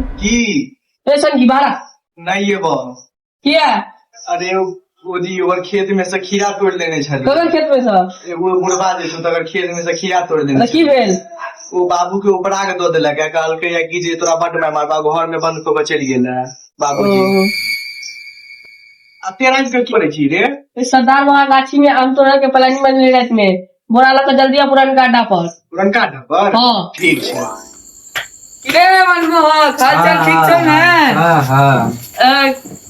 की ए सनकी बारा नहि एबो। किया? अरे ओ जी ओकर खेत में से खीरा तोड़ लेने छलै। ककर खेत में से? एगो बुढ़बा जे छौ तकर खेत में से खीरा तोड़ लेने। तऽ की भेल? ओ बाबू के उपरा के दऽ देलक आ कहलकै या कि जे तोरा बड मार मारबा, घर में बंद कऽ के चलि गेल है बाबूजी। ओ। आ तेरा के की करै छी रे? ए सरदार वहां गाछी में आम तोड़े के प्लानिंग बनले रात में, बोरा लऽ के जल्दी आ पुरनका अड्डा पर। पुरनका अड्डा पर? हाँ। ठीक छै। की रे मनमोहक, हाल चाल ठीक छौ ने? हाँ हाँ।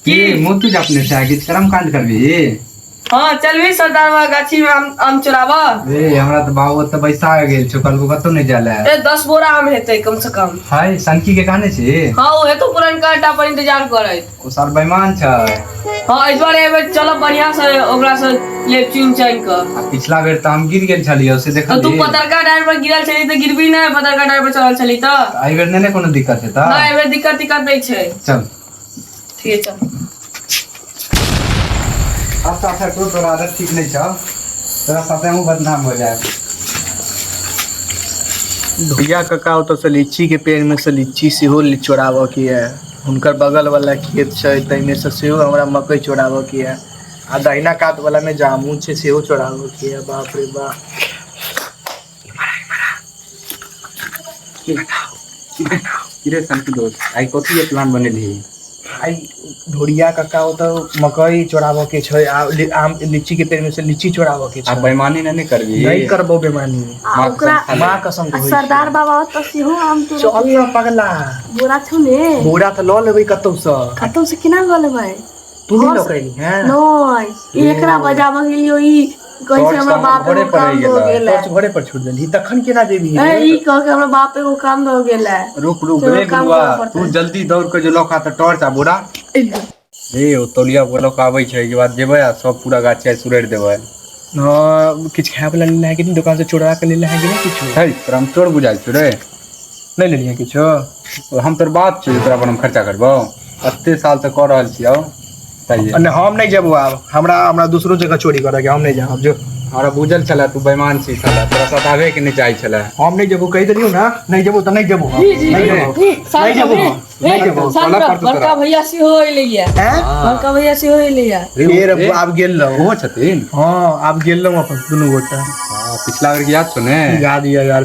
की की मुँह तुझ अपने से आगे शर्म कांड करबी? हाँ, चलबी सरदार बाबा गाछी में आम आम चोराबऽ? ए हमरा तऽ बाबू ओतऽ बैसा गेल छौ, कहलको कतौ नहि जाय लए। ए 10 बोरा आम हेतै कम से कम। हाय, सनकी के कहने छी? हाँ, ओ हेतौ पुरनका अड्डा पर इंतजार करैत। ओ सर बेईमान छै। हाँ, एहि दुआरे एहि बेर चलब बढ़िया से ओकरा से लेब चुनि चानि कऽ। आ पिछला बेर तऽ हम गिर गेल छलियै से। तऽ तू देखली? पतरका डारि पर गिरल छली तऽ गिरबी नहि, पतरका डारि पर चढ़ल छली तऽ। एहि बेर नहि ने कोनो दिक्कत हेतै? नहि, एहि बेर दिक्कत तिक्कत नहि छै। चल। ठीक है, चल। अच्छा अच्छा, तू तोरा आदत ठीक नहीं छौ, तोरा साथे हमहूँ बदनाम हो जाए। भैया काका ओतऽ से लीची के पेड़ में से लीची सेहो चोराबऽ के यऽ। हुनकर बगल वाला खेत छै, ताहिमे से सेहो हमरा मकई चोराबऽ के यऽ आ दहिना कात वाला में जामुन छै, सेहो चोराबऽ के यऽ। बाप रे बाप। की रे संकी दोस्त, आइ कथी के प्लान बनेलही? आइ ढोरिया काका ओतऽ मकई चोराबऽ के छै आ आम लीची के पेड़ में से लीची चोराबऽ के आ छै। बेईमानी नहि ने करबी? नहि करबो बेमानी। माँ कसम ओकरा खा ले। माँ कसम आ कहै सरदार छियौ। बाबा ओतऽ सेहो आम तोड़ै। चल न पगला। बोरा छौ ने? बोरा तऽ लऽ लेबै कतौ से। कतौ से केना लऽ लेबै? तू नहि लऽ के एलही हैं? नहि, एकरा बजाबऽ गेलियो, ई कहै छै टॉर्च हमरा तऽ हमर बाप घरे एगो पर काम रहि दऽ गेलै। गेल टॉर्च घरे पर छोड़ि देलही, तखन केना जेबही ए रे? ई कह के हमरा बाप एगो काम दऽ गेल है। रुक रुक से रे काम गुलुआ, करऽ पड़तै। तू जल्दी दौड़ के जो लौका तऽ टॉर्च आ बोरा। रे ओ तौलिया बोरा लऽ कऽ आबै छै, एहिके बाद जेबै आ सब पूरा गाछ आइ सुरड़ि देबै। हँ, किछु खाय वाला लेने है कि नहि? दोकान से चोरा के लेले है कि नहि किछु? है तोरा हम चोर बुझाइ छियौ रे? नहि लेलियै किछो? हम तोर बाप छियौ, तोरा पर हम खर्चा करबौ? एते साल से कऽ रहल छियौ तैयो। नहि, हम नहि जेबो आब, हमरा हमरा दोसरो जगह चोरी करऽ के, हम नहि जायब जो। हमरा बुझल छले तू बेईमान छी साला, तोरा साथ आबे के नहि चाही छले। हम नहि जेबो, कहि देलियौ ने, नहि जेबो तऽ नहि जेबो हम। जी जी। नहि जेबो। शांत नहि जेबो रह, हम, नहि जेबो। शांत रह, पड़तौ बड़का तोरा। भैया सेहो एलैया। हैं? बड़का भैया सेहो एलैया। रे, फेर ए, आब गेल रहौ। ओहो छथिन? हँ, आब गेल रहौ अपन दुनू गोटा। हाँ, पिछला बेर के याद छौ ने? याद यऽ यार।